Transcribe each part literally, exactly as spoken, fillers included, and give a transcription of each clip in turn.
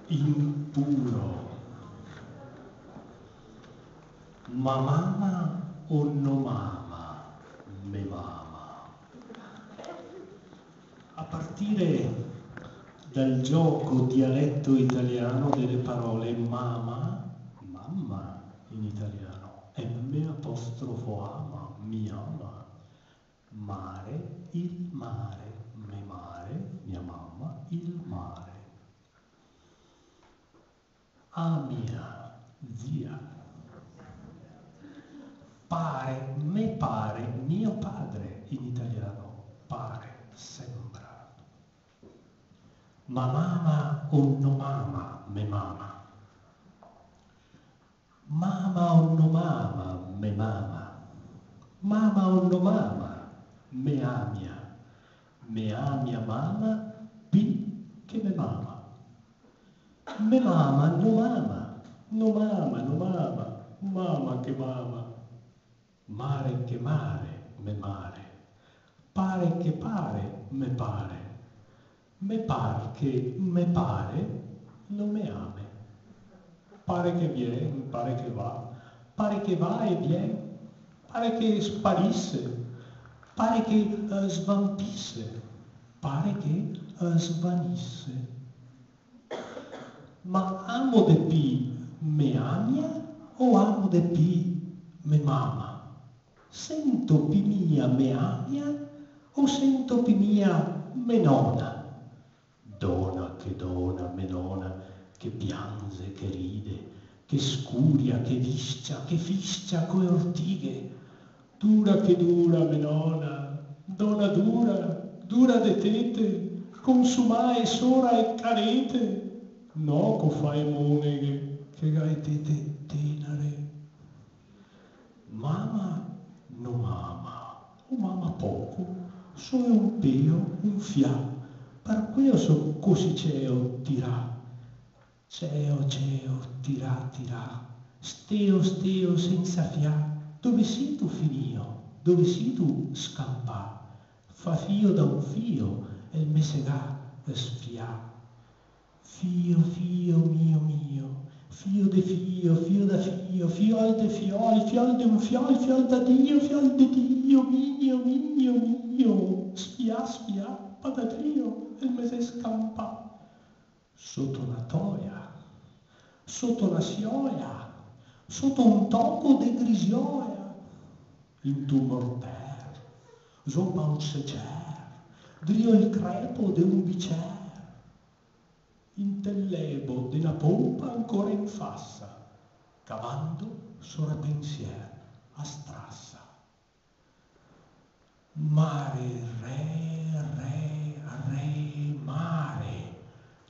Impuro. Ma mama o no mama, me mama? A partire dal gioco dialetto italiano delle parole mama, mamma in italiano, M apostrofo A, ma, mi ama, mare, il mare, me mare, mia mamma, il mare. Amia, zia. Pare, me pare, mio padre in italiano, pare, sembra. Ma mama o no mama, me mama? Mama o no mama, me mama? Mama o no mama, me amia? Me amia mama pi che me mama? Me mama no mama, no mama, no mama, mama che mama. Mare che mare, me mare. Pare che pare, me pare. Me par che me pare no me ame. Pare che vien, pare che va, pare che va e vien, pare che sparise, pare che, eh, svampise, pare che, eh, svanise. Ma amo de pi me amia o amo de pi me mama? Sento pi mia me amia o sento pi mia me nona? Dona che dona, me nona, che pianze, che ride, che scuria, che viscia, che fiscia co e ortighe. Dura che dura, me nona, dona dura, dura de tete, consumà e sora e carete, no co fa e moneghe, che ga e tete tenare. Mama no mama, o mama poco, solo un peo, un fià, par queo so cusì ceo tirà. Ceo, ceo, tirà, tirà, steo, steo, sensa fià, dove situ finìo? Dove situ scampà? Fa fio da un fio, el me se ga sfià. Fio, fio, mio, mio, fio de fio, fio da fio, fiol de fiol, fiol de un fiol, fiol da Dio, fiol de Dio, mio, mio, mio, sfià, sfià, pa da Dio, el me se scampà. Soto na toia, soto na sioia, soto un toco de grisioia, int'un morter, zo pa un secer, drio el crepo de un bicer, intel lebo de na pompa ancora in fasa, cavando sora pensier a strasa. Mare, re, re, re, mare.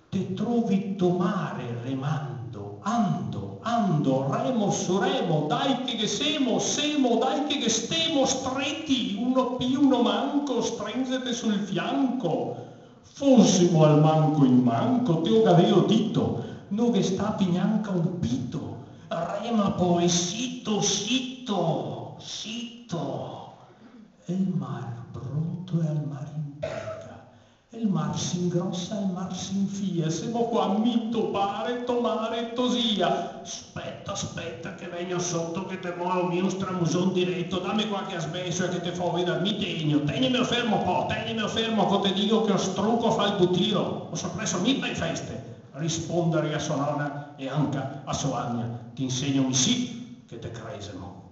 Te trovi to mare remando, ando, ando, remo su remo, dai che ghe semo, semo, dai che ghe stemo, streti, uno pi uno manco, strenzete sul fianco. Fosimo almanco in manco, te o gaveo dito, no ghe sta pi gnanca un pito. Rema po e sito, sito, sito. E el mar brontola e al mar impica, e el mar s'ingrosa, e el mar s'infia, semo qua mi, to pare, to mare, to zia. Speta, speta che vegno soto, che te molo mi un stramuson direto, dame qua che a sbeso e che te fo vedar, mi tegno, tegnimeo fermo po, tegnimeo fermo, co te digo che o struco fa el butiro, o so preso mi pa e feste, rispondere a so nona e anca a so amia, t'insegno mi sì che te cresemo.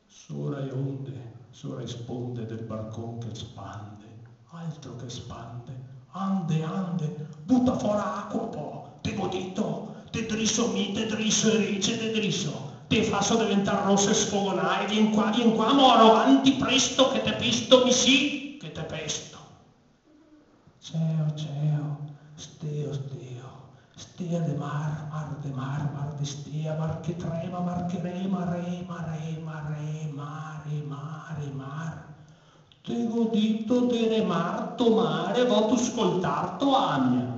Sora e onde, sora e sponde del barcon che spande, altro che spande, ande, ande, buta fora acua po, te go dito, te driso mi, te driso e rece te driso, te faso deventar roso e sfogonà, e vien qua, vien qua, moro, vanti presto che te pisto, mi sì che te pesto. Ceo, ceo, steo, steo, stea de mar, mar de mar, mar de stea, mar che trema, mar che rema, rema, rema, rema, rema, remar. Te go dito de remar, to mare, vo tu scoltar, to amia?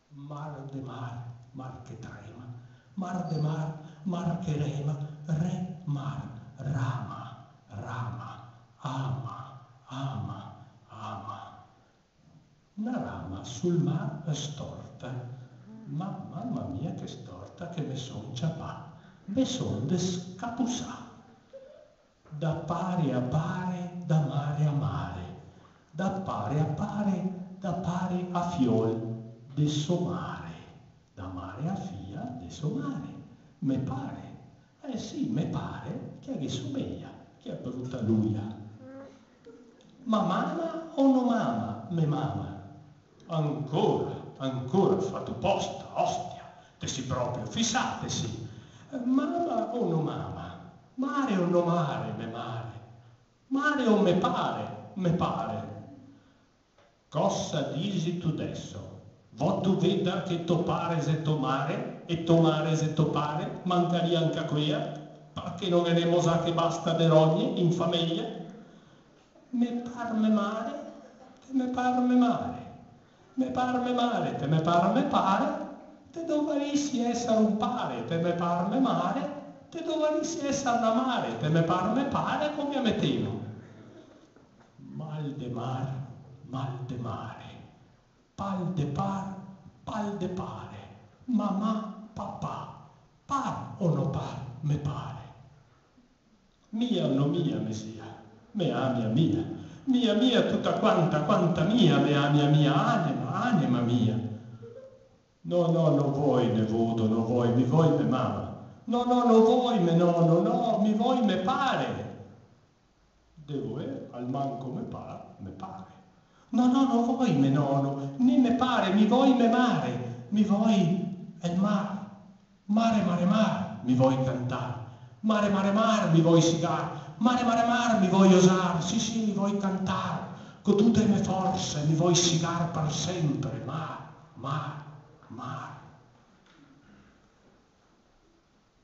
Mar de mar, mar che trema, mar de mar, mar che rema, re mar, rama, rama, ama, ama, ama. Na rama sul mar storta. Ma, mama mia che storta che me son ciapà, me son descapusà. Da pare a pare, da mare a mare, da pare a pare, da pare a fiol de so mare, da mare a fia de so mare, me pare. Eh sì, me pare che a ghe someja, che a bruta luja. Ma mama o no mama, me mama? Ancora, ancora, fato posta, ostia, te si proprio fisà, te si. Mama o no mama? Mare o no mare, me mare? Mare o me pare, me pare? Cosa disitu deso? Votu vedar che to pare xe to mare e to mare xe to pare? Mancaria anca quea, parché no ghe n'emo za che basta de rogne in fameja? Me par me mare, te me par me mare. Me par me mare, te me par me pare, te dovarisi esar un pare, te me par me mare, te dovarisi esar na mare, te me par me pare, come a metemo? Mal de mar, mal de mare, pal de par, pal de pare, mamà, papà, par o no par, me pare. Mia o no mia, me zia, me amia mia, mia, mia, tuta quanta, quanta mia, me amia mia, anema, anema mia. No, no, no voi me vodo, no voi, mi voi me mama. No, no, no voi me nono, no, mi voi me pare. De voer almanco me par, me pare. No, no, no voi me nono, né me pare, mi voi me mare, mi voi el mar. Mare, mare, mar, mi voi cantar. Mare, mare, mar, mi voi sigar. Mare, mare, mar, mi voi osar. Sì, sì, mi voi cantar. Co tute e me forse mi voi sigar par sempre. Mar, mar, mar.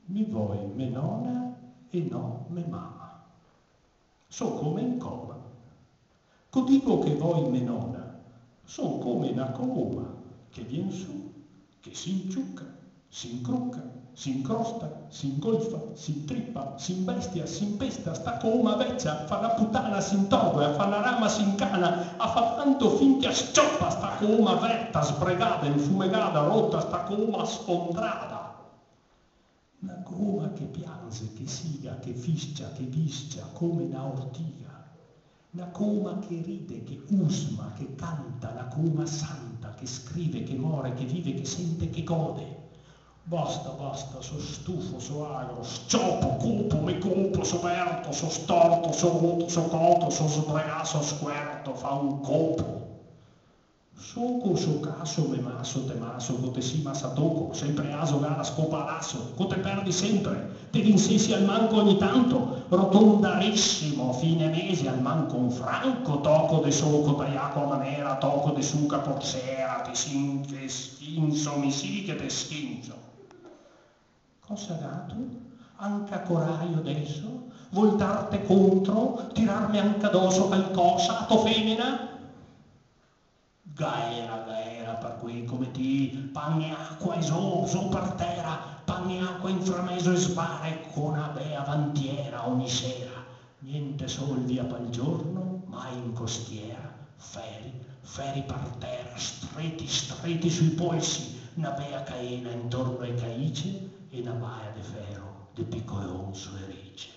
Mi voi me nona e no me mama. So come in coma. Co digo che voi me nona, so come na coma che vien su, che s'inciuca, s'incruca, s'incrosta, s'ingolfa, s'intripa, s'imbestia, s'impesta, sta coma vecia, fa la putana, s'intordola, fa la rama, s'incana, a fa tanto fin che a s-ciopa sta coma verta, sbregada, infumegada, rota, sta coma sfondrada. Na coma che pianze, che siga, che fiscia, che viscia, come na ortiga. Na coma che ride, che usma, che canta, na coma santa, che scrive, che more, che vive, che sente, che gode. Basta, basta, so stufo, so agro, s-ciopo, copo, me copo, so verto, so storto, so roto, so coto, so sbregà, so scuerto, fa un copo. So co so caso, me maso, te maso, co te si masa toco, sempre a zogar a scopa a laso, co te perdi sempre, te vinsesi almanco ogni tanto, rotondarisimo, fine mese almanco un franco, toco de soco, taiaco a manera, toco de suca, porsera, te sin-, te schinzo, mi sì che te schinzo. Cosa gato? Anca corajo deso? Voltarte contro? Tirarme anca doso calcosa, a to femena? Gaera, gaera, par quei come ti, pan e acua e zo, zo par tera, pan e acua in framezo e sbare, co na bea vantiera ogni sera. Gnente soldi a pal giorno, mai in costiera, feri, feri par tera, streti, streti sui polsi, na bea caena intorno ae caice e na baia de fero de picoeon su e rice.